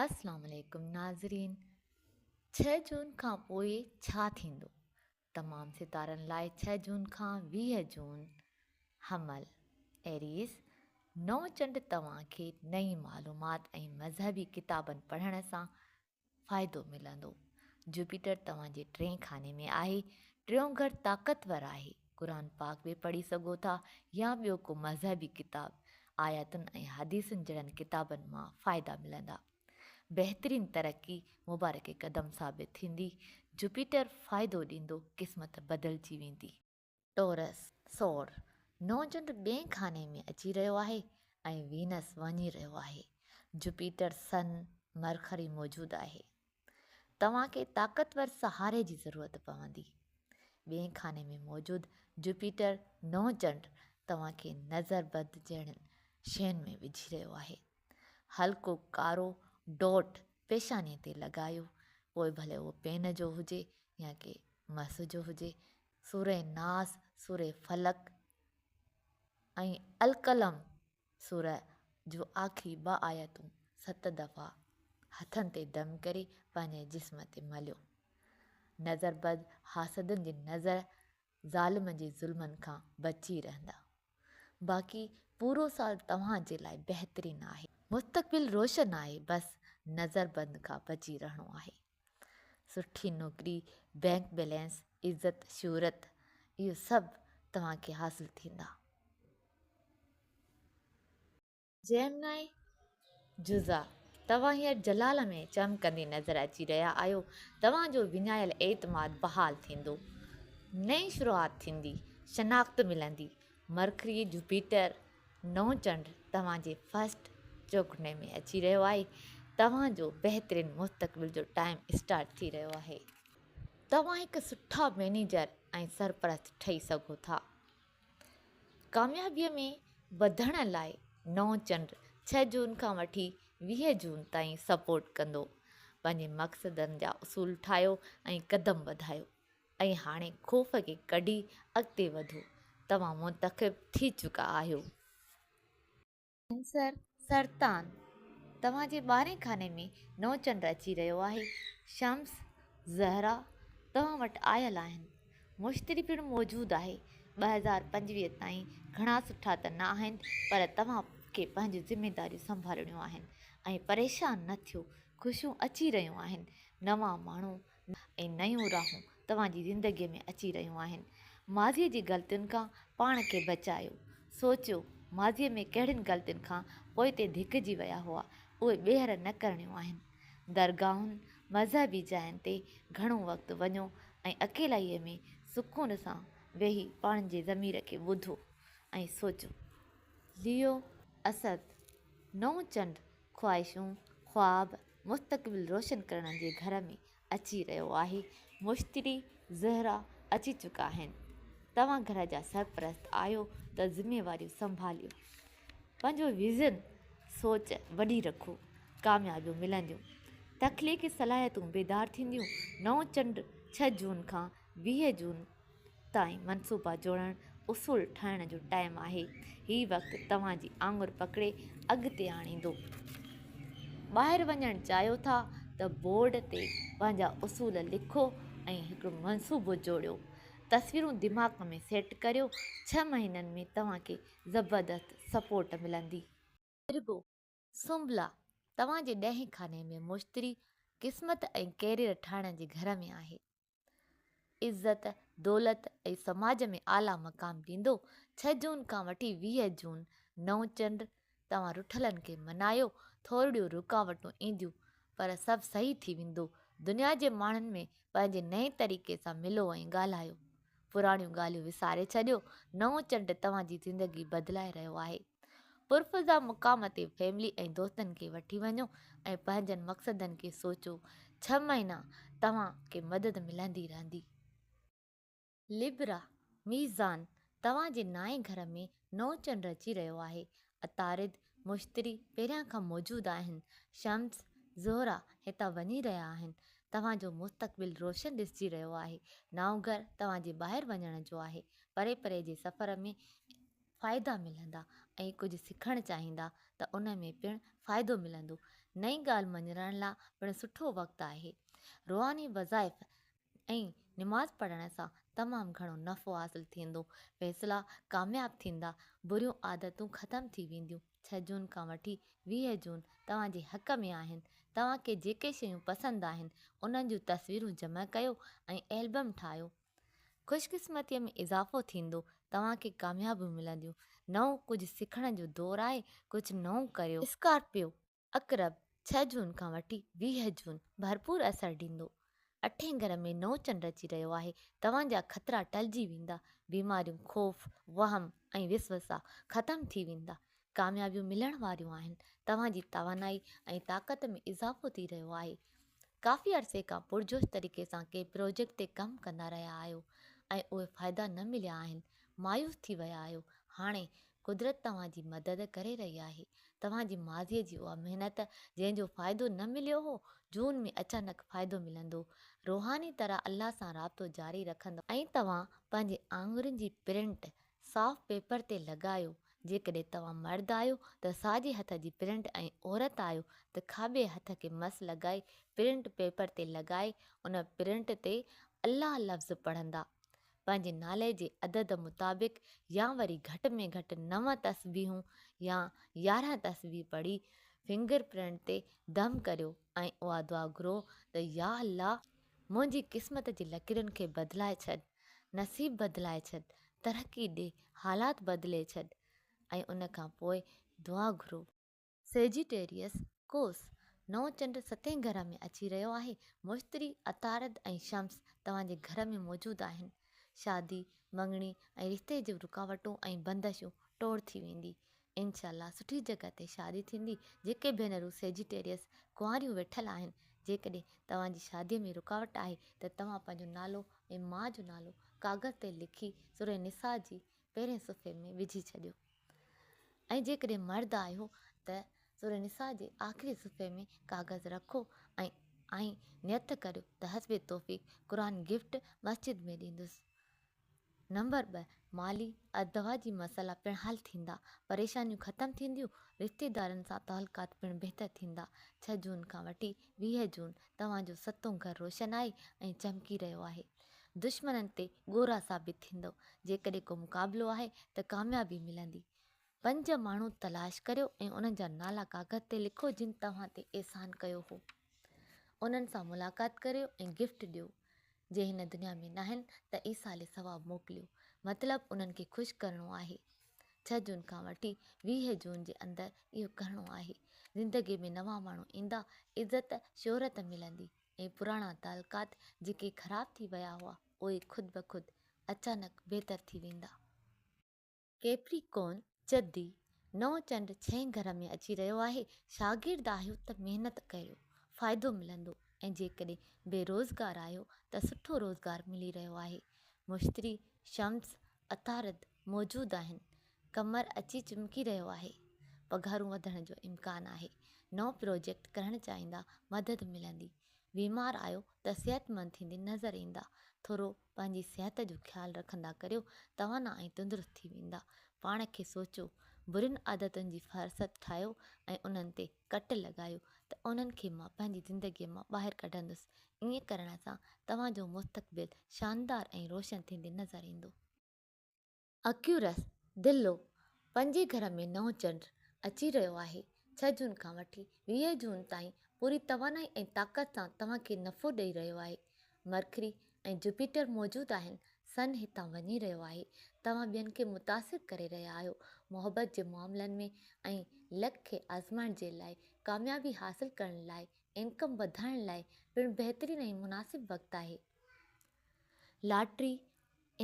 السلام عليڪم ناظرين ڇهه جون کان پوء ڇا ٿيندو؟ تمام ستارن لاء ڇهه جون کان 20 جون حمل، Aries، نئون چنڊ توهان کي نئين معلومات ۽ مذهبي ڪتابن پڙهڻ سان فائدو ملندو. جوپيٽر توهان جي ٽئين خاني ۾ آهي. ٽيون گهر طاقتور آهي. قرآن پاڪ به پڙهي سگهو ٿا يا ٻيو ڪو مذهبي ڪتاب. آيتن ۽ حديثن جهڙن ڪتابن مان فائدا ملندا. بهترين ترقي مبارڪ قدم ثابت ٿيندي. جوپيٽر فائدو ڏيندو، قسمت بدلجي ويندي. ٽورس، ثور، نئون چنڊ ٻئين خاني ۾ اچي رهيو آهي ۽ وينس وڃي رهيو آهي. جوپيٽر، سن، مرڪري موجود آهي. توهان کي طاقتور سهاري جي ضرورت پوندي. ٻئين خاني ۾ موجود جوپيٽر نئون چنڊ توهان کي نظر بند جهڙين شين ۾ وجهي رهيو آهي. هلڪو ڪارو ڊاٽ پيشانيء تي لڳايو، پوء ڀلي اهو پين جو هجي يا ڪي مس جو هجي. سورة ناس، سورة فلق ۽ القلم سوره جون آخري ٻه آيتون ست دفعا هٿن تي دم ڪري پنهنجي جسم تي مليو. نظر بد حاسدن جي نظر ظالم جي ظلمن کان بچي رهندا. باقي پورو سال توهان جي لاء بهترين آهي. مستقبل روشن آهي بس نظر بند کان بچي رهڻو آهي. سٺي نوڪري، بينڪ بيلنس، عزت، شهرت اهو سڀ توهان کي حاصل ٿيندا. جيمنائي، جزا، توهان هينئر جلال ۾ چمڪندي نظر اچي رهيا آهيو. توهان جو وڃايل اعتماد بحال ٿيندو. نئين شروعات ٿيندي. شناخت ملندي. مرڪري، جوپيٽر، نئون چنڊ توهان جي فرسٽ چوڪنڊي ۾ اچي رهيو آهي. توهان جو بهترين مستقبل جو ٽائيم اسٽارٽ ٿي رهيو آهي. توهان هڪ سٺا مئنيجر ۽ سرپرست ٺهي سگهو ٿا. ڪاميابيء ۾ وڌڻ لاء نئون چنڊ ڇهه جون کان وٺي 20 جون تائين سپورٽ ڪندو. پنهنجي مقصدن جا اصول ٺاهيو ۽ قدم وڌايو ۽ هاڻي خوف کي ڪڍي اڳتي وڌو. توهان منتخب ٿي چڪا آهيو. ڪينسر، سرطان، توهان جي ٻارهين خاني ۾ نئون چنڊ اچي رهيو آهي. شمس، زهره توهان وٽ آيل آهن. مشتري پڻ موجود آهي. 2025 تائين گهڻا سٺا ته نه آهن پر توهان کي پنهنجون ذميداريون سنڀالڻيون آهن ۽ پريشان نه ٿيو خوشيون اچي رهيون آهن. نوان ماڻهو ۽ نيون راهون توهان جي زندگيء ۾ اچي رهيون آهن. ماضيء جي غلطين کان پاڻ کي بچايو. سوچيو، ماضيء ۾ ڪهڙين غلطين کان پوئتي ڌڪجي ويا هئا، اهي ٻيهر نه ڪرڻيون آهن. درگاهن، مذهبي جاين تي گهڻو وقت وڃو ۽ اڪيلائيء ۾ سڪون سان ويهي پنهنجي ضمير کي ٻڌو ۽ سوچو. ليو، اسد، نئون چنڊ، خواهشون، خواب، مستقبل روشن ڪرڻ جي گهر ۾ اچي رهيو آهي. مشتري، زهره اچي چڪا آهن. توهان گهر جا سرپرست آهيو ته ذميواريون سنڀاليو. پنهنجو ويزن، سوچ، وڏي رکو. ڪاميابيون ملنديون. تخليقي صلاحيتون بيدار ٿينديون. نئون چنڊ ڇهه جون کان 20 جون تائين منصوبا جوڙڻ، اصول ٺاهڻ جو ٽائيم آهي. هي وقت توهان جي آڱر پڪڙي اڳتي آڻيندو. ٻاهر وڃڻ چاهيو ٿا ته بورڊ تي پنهنجا اصول لکو ۽ هڪڙو منصوبو جوڙيو. تصويرون دماغ ۾ سيٽ ڪريو. ڇهه مهينن ۾ توهان کي زبردست سپورٽ ملندي. اربو، سنبلا، توهان جي ڏهين خاني ۾ مشتري، قسمت ۽ ڪيريئر ٺاهڻ جي گهر ۾ آهي. عزت، دولت ۽ سماج ۾ اعليٰ مقام ڏيندو. ڇهه جون کان وٺي 20 جون، نئون چنڊ، توهان رٺلن کي منايو، ٿورڙيون رڪاوٽون اينديون، پر سڀ صحيح ٿي ويندو. دنيا جي ماڻهن ۾ پنهنجي نئين طريقي سان ملو ۽ ڳالهايو. پراڻيون ڳالهيون وساري ڇڏيو، نئون چنڊ توهان جي زندگي بدلائي رهيو آهي. پرفضا مقام تي فيملي ۽ دوستن کي وٺي وڃو ۽ پنهنجن مقصدن کي سوچو. ڇهه مهينا توهان کي مدد ملندي رهندي. لبرا، ميزان، توهان جي نائين گهر ۾ نئون چنڊ اچي رهيو آهي. عطارد، مشتري پهريان کان موجود آهن. شمس، زهره هتان وڃي رهيا آهن. توهان جو مستقبل روشن ڏسجي رهيو آهي. نائون گهر توهان جي ٻاهر وڃڻ جو آهي. پري پري جي سفر ۾ فائدا ملندا ۽ ڪجهه سکڻ چاهيندا ته ان ۾ پڻ فائدو ملندو. نئين ڳالهه مڃرائڻ لا پڻ سٺو وقت آهي. روحاني وظائف ۽ نماز پڙهڻ سان تمام گهڻو نفعو حاصل ٿيندو. فيصلا ڪامياب ٿيندا. بريون عادتون ختم ٿي وينديون. ڇهه جون کان وٺي 20 جون توهان جي حق ۾ آهن. توهان کي جيڪي شيون پسند آهن، انهن جون تصويرون جمع ڪيو ۽ البم ٺاهيو. خوش قسمتيء ۾ اضافو ٿيندو. توهان کي ڪاميابيون ملنديون. نئون ڪجهه سکڻ جو دور آهي، ڪجهه نئون ڪريو. اسڪارپيو، عقرب، ڇهه جون کان وٺي 20 جون ڀرپور اثر ڏيندو. اٺين گهر ۾ نئون چنڊ اچي رهيو آهي. توهان جا خطرا ٽلجي ويندا. بيماريون، خوف، وهم ۽ وسوسا ختم ٿي ويندا. ڪاميابيون ملڻ واريون آهن. توهان جي توانائي ۽ طاقت ۾ اضافو ٿي رهيو آهي. ڪافي عرصي کان پرجوش طريقي سان ڪنهن پروجيڪٽ تي ڪم ڪندا رهيا آهيو ۽ اهي فائدا نه مليا آهن. مايوس ٿي ويا آهيو. هاڻي قدرت توهان جي مدد ڪري رهي آهي. توهان جي ماضيء جي اها محنت جنهن جو فائدو نه مليو هو، جون ۾ اچانڪ فائدو ملندو. روحاني طرح الله سان رابطو جاري رکندؤ. ۽ توهان پنهنجي آڱرين جي پرنٽ صاف پيپر تي لڳايو. جيڪڏهن توهان مرد آهيو ته ساڄي هٿ جي پرنٽ ۽ عورت آهيو ته کاٻي هٿ کي مس لڳائي پرنٽ پيپر تي لڳائي ان پرنٽ تي الله لفظ پڙهندا. پنهنجي نالي جي عدد مطابق يا وري گهٽ ۾ گهٽ نو تسبيحون يا 11 تسبيح پڙهي فنگر پرنٽ تي دم ڪريو ۽ اها دعا گهرو ته يا الله! منهنجي قسمت جي لڪيرن کي بدلائي ڇڏ، نصيب بدلائي ڇڏ، ترقي ڏي، حالات بدلي ڇڏ ۽ ان کان پوء دعا گهرو. سيجيٽيريس، قوس، نئون چنڊ ستين گهر ۾ اچي رهيو آهي. مشتري، عطارد ۽ شمس توهان جي گهر ۾ موجود آهن. شادي، مڱڻي ۽ رشتي جون رڪاوٽون ۽ بندشون ٽوڙ ٿي ويندي. انشاء الله سٺي جڳهه تي شادي ٿيندي. جيڪي ڀينرون سيجيٽيريس ڪنواريون ويٺل آهن، جيڪڏهن توهان جي شادي ۾ رڪاوٽ آهي ته توهان پنهنجو نالو ۽ ماء جو نالو ڪاغذ تي لکي سوره نساء جي پهرين صفحي ۾ وجهي ڇڏيو ۽ جيڪڏهن مرد آهيو ته سوره نساء جي آخري صفحي ۾ ڪاغذ رکو ۽ ۽ نيت ڪريو ته حسب توفيق قرآن گفٽ مسجد ۾ ڏيندس. نمبر 2، مالي ازدواجي مسئلا پڻ حل ٿيندا، پريشانيون ختم ٿينديون، رشتيدارن سان تعلقات پڻ بهتر ٿيندا. ڇهه جون کان وٺي 20 جون توهان جو ستون گهر روشن آهي ۽ چمڪي رهيو آهي. دشمنن تي ڳورا ثابت ٿيندؤ. جيڪڏهن ڪو مقابلو آهي ته ڪاميابي ملندي. پنج ماڻهو تلاش ڪريو ۽ انهن جا نالا ڪاغذ تي لکو جن توهان تي احسان ڪيو هو. انهن سان ملاقات ڪريو ۽ گفٽ ڏيو. جي هن دنيا ۾ ناهن ته ايصال ثواب موڪليو. مطلب انهن کي خوش ڪرڻو آهي. ڇهه جون کان وٺي 20 جون جي اندر اهو ڪرڻو آهي. زندگي ۾ نوان ماڻهو ايندا، عزت، شهرت ملندي ۽ پراڻا تعلقات جيڪي خراب ٿي ويا هئا، اهي خود بخود اچانڪ بهتر ٿي ويندا. ڪيپريڪون، جدي، نئون چنڊ ڇهين گهر ۾ اچي رهيو آهي، شاگرد آهيو ته محنت ڪريو، فائدو ملندو ۽ جيڪڏهن بيروزگار آهيو ته سٺو روزگار ملي رهيو آهي. مشتري، شمس، عطارد موجود آهن. قمر اچي چمڪي رهيو آهي. پگهارون وڌڻ جو امڪان آهي. نئون پروجيڪٽ ڪرڻ چاهيندا مدد ملندي. بيمار آهيو ته صحتمند ٿيندي نظر ايندا. ٿورو پنهنجي صحت جو خيال رکندا ڪريو توانا ۽ تندرست ٿي ويندا. پاڻ کي سوچو. برين عادتن جي فهرست ٺاهيو ۽ انهن تي ڪٽ لڳايو ته انهن کي مان پنهنجي زندگيء مان ٻاهر ڪڍندس. ائين ڪرڻ سان توهان جو مستقبل شاندار ۽ روشن ٿيندي نظر ايندو. اڪيورس، دلو، پنجين گهر ۾ نئون چنڊ اچي رهيو آهي. ڇهه جون کان وٺي 20 جون تائين پوري توانائي ۽ طاقت سان توهان کي نفعو ڏئي رهيو آهي. مرڪري ۽ جوپيٽر موجود آهن. سن هتان وڃي رهيو آهي. توهان ٻين کي متاثر ڪري رهيا آهيو. محبت جي معاملن ۾ ۽ لڪ کي آزمائڻ جي لاء، ڪاميابي حاصل ڪرڻ لاء، انڪم وڌائڻ لاء پڻ بهترين ۽ مناسب وقت آهي. لاٽري،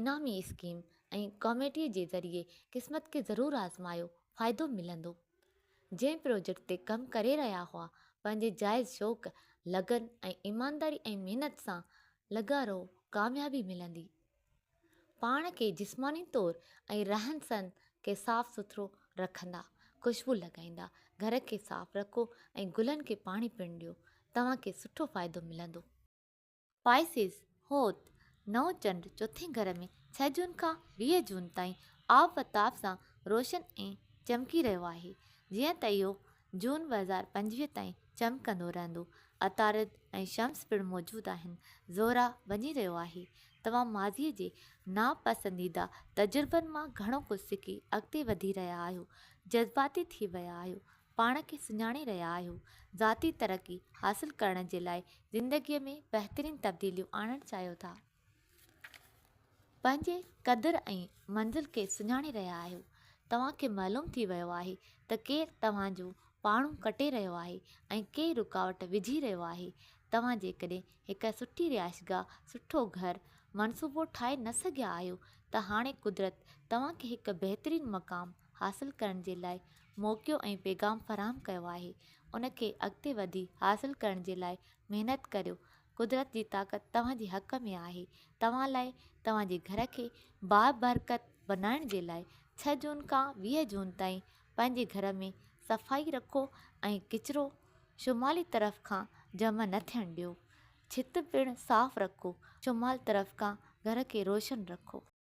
انعامي اسڪيم ۽ ڪاميٽي جي ذريعي قسمت کي ضرور آزمايو، فائدو ملندو. جنهن پروجيڪٽ تي ڪم ڪري رهيا هئا، پنهنجي جائز شوق، لگن ۽ ايمانداري ۽ محنت سان لڳا رهو، ڪاميابي ملندي. پاڻ کي جسماني طور ۽ رهن سهن کي صاف سٿرو رکندا، خوشبو لڳائيندا، گهر کي صاف رکو ۽ گلن کي پاڻي پڻ ڏيو، توهان کي سٺو فائدو ملندو. پائسيز، حوت، نئون چنڊ چوٿين گهر ۾ ڇهه جون کان 20 جون تائين آب و تاب سان روشن ۽ چمڪي رهيو آهي. جيئن ته اهو جون 2025 تائين چمڪندو رهندو. عطارد ۽ شمس پڻ موجود آهن. زهره وڃي رهيو آهي. توهان ماضيء جي ناپسنديده تجربن مان گهڻو ڪجهه سکي اڳتي وڌي رهيا آهيو. جذباتي ٿي ويا آهيو. پاڻ کي سڃاڻي رهيا آهيو. ذاتي ترقي حاصل ڪرڻ جي لاء زندگيء ۾ بهترين تبديليون آڻڻ چاهيو ٿا. پنهنجي قدر ۽ منزل کي سڃاڻي رهيا آهيو. توهان کي معلوم ٿي ويو آهي ته ڪير توهان جون پاڙون ڪٽي رهيو آهي ۽ ڪير رڪاوٽ وجهي رهيو آهي. توهان جيڪڏهن هڪ سٺي رهائشگاهه، سٺو گهر، منصوبو ٺاهي نه سگهيا آهيو ته هاڻي قدرت توهان کي هڪ بهترين مقام حاصل ڪرڻ جي لاء موقعو ۽ پيغام فراهم ڪيو آهي. ان کي اڳتي وڌي حاصل ڪرڻ جي لاء محنت ڪريو. قدرت جي طاقت توهان جي حق ۾ آهي. توهان لاء توهان جي گهر کي بابرڪت بنائڻ جي لاء ڇهه جون کان 20 جون تائين پنهنجي گهر ۾ صفائي رکو ۽ ڪچرو شمالي طرف کان جمع نه ٿيڻ ڏيو. ڇت پڻ صاف رکو. شمال طرف کان گهر کي روشن رکو.